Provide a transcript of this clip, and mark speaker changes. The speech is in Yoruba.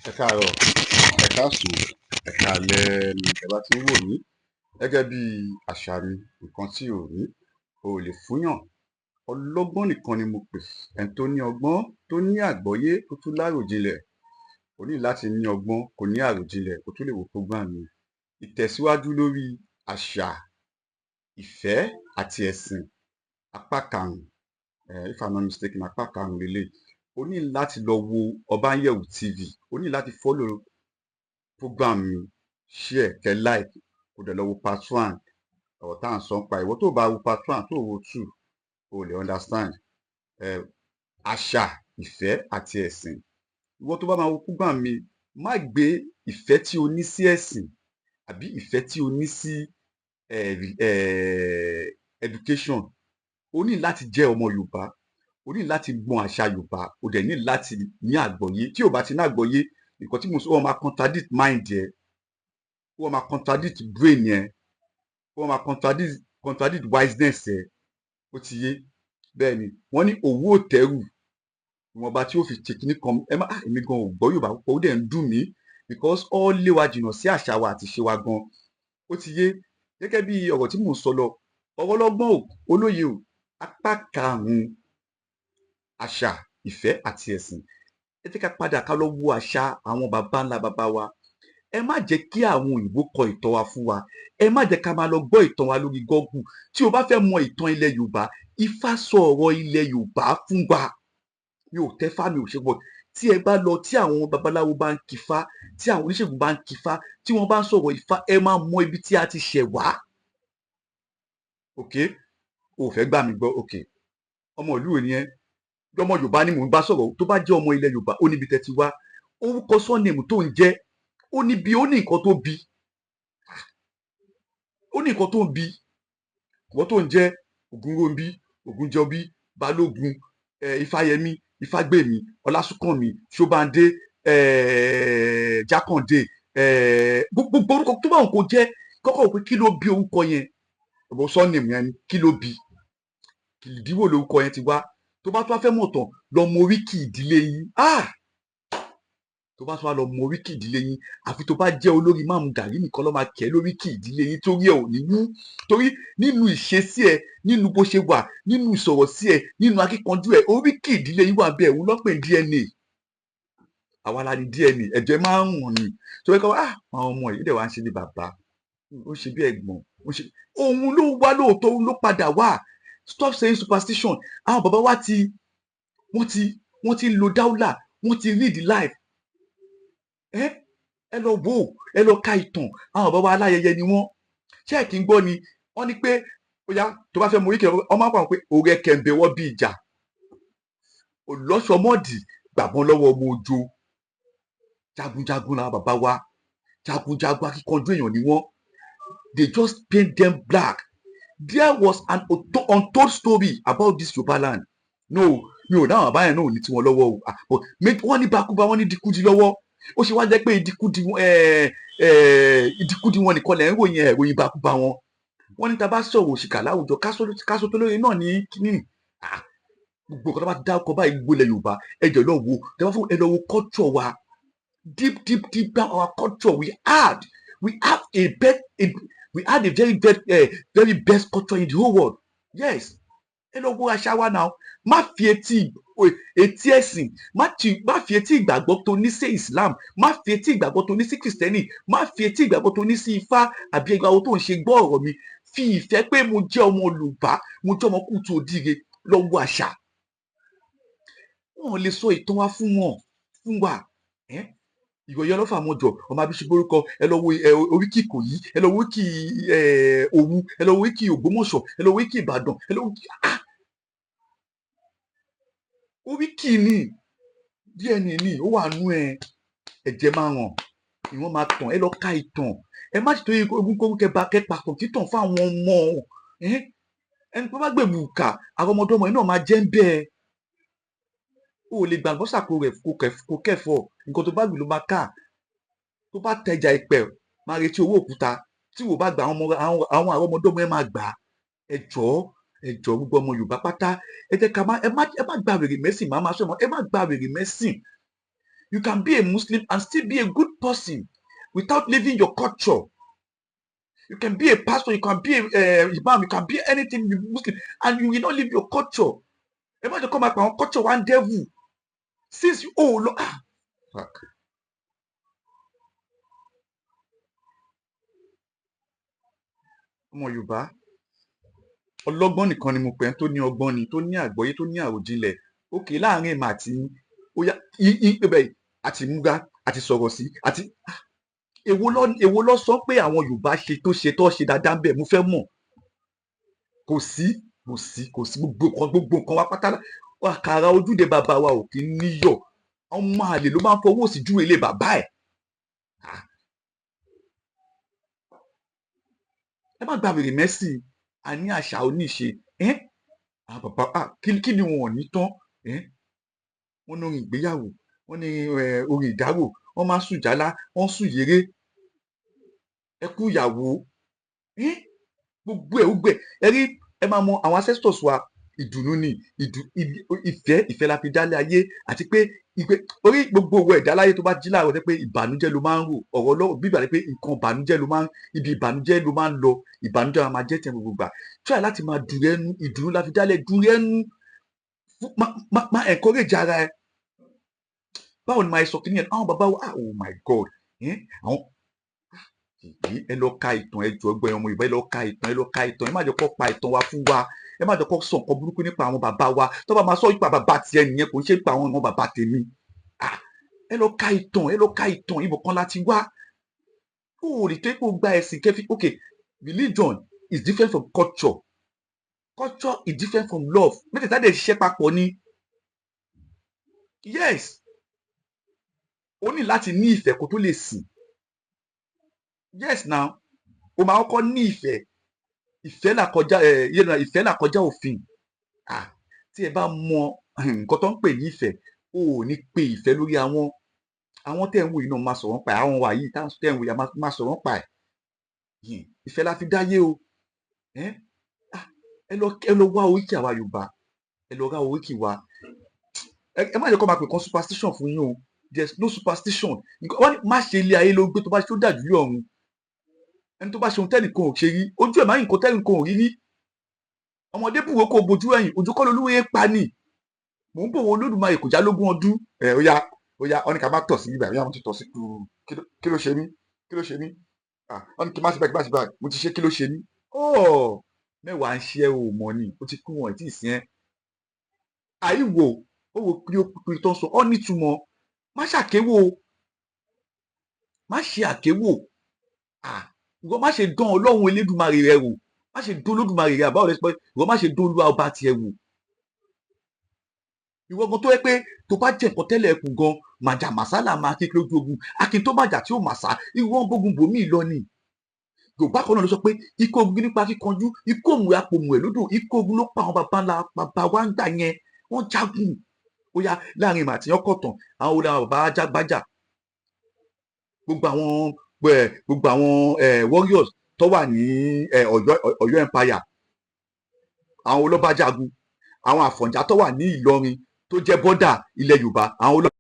Speaker 1: Ẹ káàárọ̀, ẹ káàsán, ẹ káalẹ́ ní ẹ bá ti ń wò mí. Gẹ́gẹ́ bí àṣà mi, nǹkan tí ò ní o ò lè fúnyàn. Ọlọ́gbọ́n nìkan ni mo pè, ẹni tó ní ọgbọ́n, tó ní àgbọ́yé, tó tún láròjinlẹ̀. O ní láti ní ọgbọ́n, kò ní àròjinlẹ̀ kó tó lè wo program mi. Ìtẹ̀síwájú lórí àṣà, ìfẹ́ àti ẹ̀sìn, apá karùn-ún, if I'm not mistaken, apá karùn-ún leléyìí. O ní láti lọ wo Ọbáyẹ̀wò TV, o ní láti follow program mi, share, kẹ́ like, kó dẹ̀ lọ wo part one. Ọ̀rọ̀ tá à ń sọ nípa ẹ̀. Ìwọ tó bá wo part one, tó wo two, o ò lè understand. Àṣà, ìfẹ́ àti ẹ̀sìn. Ìwọ tó bá máa wo program mi, má gbé ìfẹ́ tí o ní sí ẹ̀sìn àbí ìfẹ́ tí o ní sí education. O ní láti jẹ́ ọmọ Yorùbá, o ní láti mọ àṣà Yorùbá, o dẹ̀ ní láti ní àgbọ́yé. Tí o bá ti ní àgbọ́yé, nǹkan tí mo sọ, ó máa contradict mind ẹ, ó máa contradict brain ẹ, ó máa contradict wiseness ẹ. Ó ti yé? Bẹ́ẹ̀ ni, wọ́n ní òwú ò tẹ́rù, ìwọ̀nba tí ó fi ṣe kinní kan. Ẹ má, èmi gan ò gbọ́ Yorùbá púpọ̀, ó dẹ̀ ń dùn mí because ó lé wa jìnnà sí àṣà wa àti ìṣe wa gan. Ó ti yé? Gẹ́gẹ́ bí ọ̀rọ̀ tí mò ń sọ lọ, ọ̀rọ̀ ọlọ́gbọ́n ò, olóye ò, apá karùn-ún, àṣà, ìfẹ́ àti ẹ̀sìn. Ẹ jẹ́ ká padà ká lọ wo àṣà àwọn baba ńlá baba wa. Ẹ má jẹ́ kí àwọn òyìnbó kọ ìtàn wa fún wa. Ẹ má jẹ́ ká máa lọ gbọ́ ìtàn wa lórí Google. Tí o bá fẹ́ mọ ìtàn ilẹ̀ Yorùbá, Ifá sọ ọ̀rọ̀ ilẹ̀ Yorùbá fún wa. Mi ò tẹ́fá, mi ò ṣe pọ̀. Tí ẹ bá lọ, tí àwọn babaláwo bá ń kífá, tí àwọn oníṣègùn bá ń kífá, tí wọ́n bá ń sọ̀rọ̀ Ifá, ẹ máa mọ ibi tí a ti ṣẹ̀ wá. Ok, o ò fẹ́ gbà mí gbọ́, ok. Ọmọ ìlú wo ni ẹ́? Ọmọ Yorùbá ni mò ń bá sọ̀rọ̀. Tó bá jẹ́ ọmọ ilẹ̀ Yorùbá, ó níbi tẹ́ ti wá. Orúkọ surname tó ń jẹ́, ó níbi, ó ní nǹkan tó bí, ó ní nǹkan tó ń bí. Ìwọ tó ń jẹ́ Ògúnròmbí, Ògúnjọbí, Balógun, Ifáyẹmí, Ifágbèmí, Ọlásùnkànmí, Ṣóbándé, Jákàndé, gbogbo orúkọ tó bá wọn kò jẹ́, kọ́kọ́ wò pé kí ló bí orúkọ yẹn. Ọ̀bọ̀ surname yẹn ni, kí ló bí? Ìdíwò lórúkọ yẹn ti wá? Tó bá tún wá fẹ́ mọ̀ tán, lọ mọ oríkì ìdílé yín. Ah, tó bá tún wá lọ mọ oríkì ìdílé yín, àfi tó bá jẹ́ olórí máàmù gàrí nìkan ló máa kẹ́ lóríkì ìdílé yín, torí ẹ ò ní wú, torí nínú ìṣesí ẹ, nínú bó ṣe wà, nínú ìsọ̀rọ̀ sí ẹ, nínú akíkanjú ẹ, oríkì ìdílé yín wà bẹ́ẹ̀. Òun lọ́pẹ̀ DNA. Àwa la ní DNA. Ẹ̀jẹ̀ máa ń wọ̀n ni tó yẹ kó, ah, àwọn ọmọ yìí dẹ̀ wá ń ṣe bí bàbá, ó ṣe bí ẹ̀gbọ́n, ó ṣe òun ló wá lóòótọ́, òun ló padà wá. Stop saying superstition. Àwọn bàbá wa ti wọ́n ti ń lo dáúlà, wọ́n ti read life. Ẹ lọ wò ó, ẹ lọ ka ìtàn. Àwọn bàbá wa, aláyẹyẹ ni wọ́n. Ṣé ẹ kì í gbọ́ ni? Wọ́n ní pé ó yá, tó bá fẹ́ mọ oríkèé ọmọ, àpò àwọn pé òrẹ́ kẹ̀ǹbẹ̀ wọ́n bí ìjà olọ́sọmọ́dì gbàgbọ́n lọ́wọ́ ọmọ ojo. Jagunjagun làwọn bàbá wa, jagunjagun, akíkanjú èèyàn ni wọ́n. They just paint them black. There was an untold story about this Yorùbá land. No, mi ò dáhùn àbáyẹn náà ò ní tiwọn lọ́wọ́ o. Ah, but wọ́n ní bakuba, wọ́n ní dikudi lọ́wọ́. Ó ṣe wá jẹ́ pé ìdíkúdi wọn nìkan lẹ̀ ń ròyìn ẹ̀, ròyìn bakuba wọn. Wọ́n ní tá a bá sọ̀rọ̀ òṣìkà láwùjọ, káṣó tó lóye náà ní kíní. Ah, gbogbo nǹkan tó bá ti dárúkọ báyìí, gbogbo ilẹ̀ Yorùbá, ẹ jẹ́ lọ wo, tẹ́ bá fún ẹ lọ wo culture wa deep, deep, deep down our culture. We have a best a, we had a very best, very best culture in the whole world. Yes, ẹ lọ wo àṣà wa náà. Má fi etí ẹ̀sìn, má fi etí ìgbàgbọ́ tó ní sí Islam, má fi etí ìgbàgbọ́ tó ní sí Kristẹni, má fi etí ìgbàgbọ́ tó ní sí Ifá àbí ìgbàgbọ́ tó ń ṣe gbọ́ ọ̀rọ̀ mi. Fi ìfẹ́ pé mo jẹ́ ọmọ Yorùbá, mo jẹ́ ọmọ kúùtù òdìire, lọ wo àṣà. Wọn ò lè sọ ìtàn wa fún wọn, fún wa. Ìròyìn ọlọ́fà mọ́jọ ọmọ abíṣe borúkọ. Ẹ lọ wo oríkì Ìkòyí, ẹ lọ wo oríkì Òwu, ẹ lọ wo oríkì Ògbómọ̀ṣọ́, ẹ lọ wo oríkì Ìbàdàn, ẹ lọ wo oríkì, ah, oríkì ni DNA ni ó wà nú ẹ. Ẹ̀jẹ̀ máa ràn, ìwọ́n máa tàn. Ẹ lọ ka ìtàn. Ẹ má ti torí ogún kógún kẹba kẹpa tàn títàn fún àwọn ọmọ ẹ. Ẹni tó bá gbèbù kà, àwọn ọmọdọ́mọ yìí náà máa jẹ́ ń bẹ́ẹ̀. O ò lè gbàgbọ́ sàkó rẹ̀ kó kẹ́fọ́. Nǹkan tó bá gbìn ló máa ká. Tó bá tẹja ìpẹ́, máa retí owó òkúta. Tí wò bá gbà, àwọn ọmọ, àwọn àrọ́mọdọ́mọ ẹ máa gbà á. Ẹ jọ̀ọ́, ẹ jọ̀ọ́, gbogbo ọmọ Yorùbá pátá, ẹ jẹ́ ká má ẹ má ẹ má gba wèrè mẹ́sìn. Má máa sọ mọ́, ẹ má gba wèrè mẹ́sìn. You can be a Muslim and still be a good person without leaving your culture. You can be a pastor, you can be a imam, you can be anything Muslim and you will not leave your culture. Ẹ má jẹ́ kó máa pa àwọn culture one devil since you, oh lọ, ah, fuck. Ọmọ Yorùbá, ọlọ́gbọ́n nìkan ni mo pè é, tó ní ọgbọ́n ni, tó ní àgbọ́yé, tó ní àròjinlẹ̀. Òkè láàrin èmi àti ó yá ibẹ̀ àti múra àti sọ̀rọ̀ sí àti èwo lọ sọ pé àwọn Yorùbá ṣe tó ṣe tó ṣe dáadáa ń bẹ̀. Mo fẹ́ mọ̀. Kò sí, kò sí, kò sí. Gbogbo nǹkan wa pátá, àkàrà ojúde bàbá wa ò kí ń níyọ̀. Ọmọ àlè ló máa ń fọwọ́ sí ju ilé bàbá ẹ̀. Ẹ má gba wèrè mẹ́sì. A ní àṣà, oníṣe ẹ́ àwọn bàbá. Kí ni wọn ò ní tán ẹ́? Wọ́n ní orin ìgbéyàwó, wọ́n ní orin ìdárò, wọ́n máa ń sùn jálá, wọ́n ń sùn yéré, ẹ kú ìyàwó ẹ́, gbogbo ẹ̀, gbogbo ẹ̀. Ẹ rí, ẹ máa mọ àwọn ancestors wa. Ìdùnnú ni ìfẹ́, ìfẹ́ la fi dálé ayé. Àti pé ìpè orí gbogbo owó ẹ̀dá láyé, tó bá jí láàárọ̀ tẹ́ pé ìbànújẹ́ ló máa ń rò, ọ̀rọ̀ lọ́wọ́ bí ìgbà pé nǹkan ìbànújẹ́ ló máa ń, ibi ìbànújẹ́ ló máa ń lọ, ìbànújẹ́ máa jẹ́ tẹ̀ gbogbo gbà. Try láti máa dùn ẹnu. Ìdùnnú la fi dálé. Dùn ẹnu, má encourage ara ẹ. Báwo ni màá sọ kí ni ẹ? Àwọn bàbá wa, ah, oh my God, àwọn yìí, ẹ lọ ka ìtàn. Ẹ jọ̀ọ́, ẹgbẹ́ ọmọ Yorùbá, ẹ lọ ka ìtàn, ẹ lọ ka ìtàn. Ẹ má jẹ́ kó pa ìtàn wa fún wa. Ẹ má jẹ́ kó sọ nǹkan burúkú nípa àwọn bàbá wa. Tó bá máa sọ nípa bàbá tiẹ̀ nìyẹn, kò ń ṣe nípa àwọn ọmọ bàbá tèmi. Ẹ lọ ka ìtàn, ẹ lọ ka ìtàn. Ibò kan láti wá. Ó lè tó ipò gba ẹ̀sìn kẹfí. Okay, religion is different from culture, culture is different from love. Mẹ́tẹ̀ẹ̀ta dẹ̀ ṣiṣẹ́ papọ̀ ni. Yes, o ní láti ní ìfẹ́ kó tó lè sìn. Yes, now o máa kọ́kọ́ ní ìfẹ́. Ìfẹ́ là kọjá ẹ yẹn, ìfẹ́ là kọjá òfin. Ah, tí ẹ bá mọ nǹkan tó ń pè ní ìfẹ́, o ò ní pe ìfẹ́ lórí àwọn tẹ̀ ń wò yìí náà máa sọ̀rọ̀ nípa ẹ̀. Àwọn wà yìí tẹ̀ ń wò yìí máa sọ̀rọ̀ nípa ẹ̀. Ìfẹ́ la fi dáyé o. Ẹ lọ wá oríkì àwa Yorùbá, ẹ lọ wá oríkì wa. Ẹ má jẹ́ kó máa pè kan superstition fún yín o. There is no superstition. Wọ́n ní má ṣe ilé ayé ló gbé, tó bá ṣe ó dàjú lé ọ̀run. Ẹni tó bá ṣe ohun tẹ́nìkan ò ṣe rí, ojú ẹ̀ máa ń nǹkan tẹ́nìkan ò rí rí. Ọmọdé bùwó kó bojú ẹ̀yìn, ojú kọ́ lolúwe pa ni. Mò ń bò wọ Olódùmarè kò já lógún ọdún. Ẹ ó yá, ó yá, wọ́n ní ká má tọ̀ sí ibà, ó yá, wọ́n ti tọ̀ sí kúrú. Kí ló ṣe mí? Kí ló ṣe mí? Ah, wọ́n ní kí má ṣe báyìí, kí má ṣe báyìí, mo ti ṣe, kí ló ṣe mí? Ọ́ mẹ́wàá ń ṣe ẹ́, o mọ̀ ni o ti kú, wọn ì tí ì sí ẹ́. Àìwò ó wo kí ó kí tó ń sọ ọ́ nítumọ̀. Má ṣàkéwò, má ṣe àkéwò. Ah, ìwọ má ṣe dán Ọlọ́run Elédùmarè rẹ wò, má ṣe dán Olódùmarè rẹ. Àbáwọ̀ rẹ pé ìwọ má ṣe dán Olúwa ọba tiẹ̀ wò. Ìwọ gan tó yẹ pé tó bá jẹ nǹkan tẹ́lẹ̀ ẹkùn gan màjà màsálà máa kí lójú ogun, akin tó màjà tí ó màsá, irú wọn bógun bòmíì lọ ni. Yorùbá kan náà ló sọ pé ikú ogun nípa kíkanjú, ikú òmùwẹ̀ apòmùwẹ̀ lódò. Ikú ogun ló pa àwọn baba ńlá baba wa ń gbà yẹn. Wọ́n jagun. Ó yá, láàrin ìmọ̀ àtìyàn kọ̀tàn, àwọn olè, àwọn baba jágbájà, gbogbo àwọn warriors tó wà ní Ọ̀yọ́ empire, àwọn olóbá jagun, àwọn Àfọ̀njá tó wà ní Ìlọrin tó jẹ́ border ilẹ̀ Yorùbá, àwọn olóbá.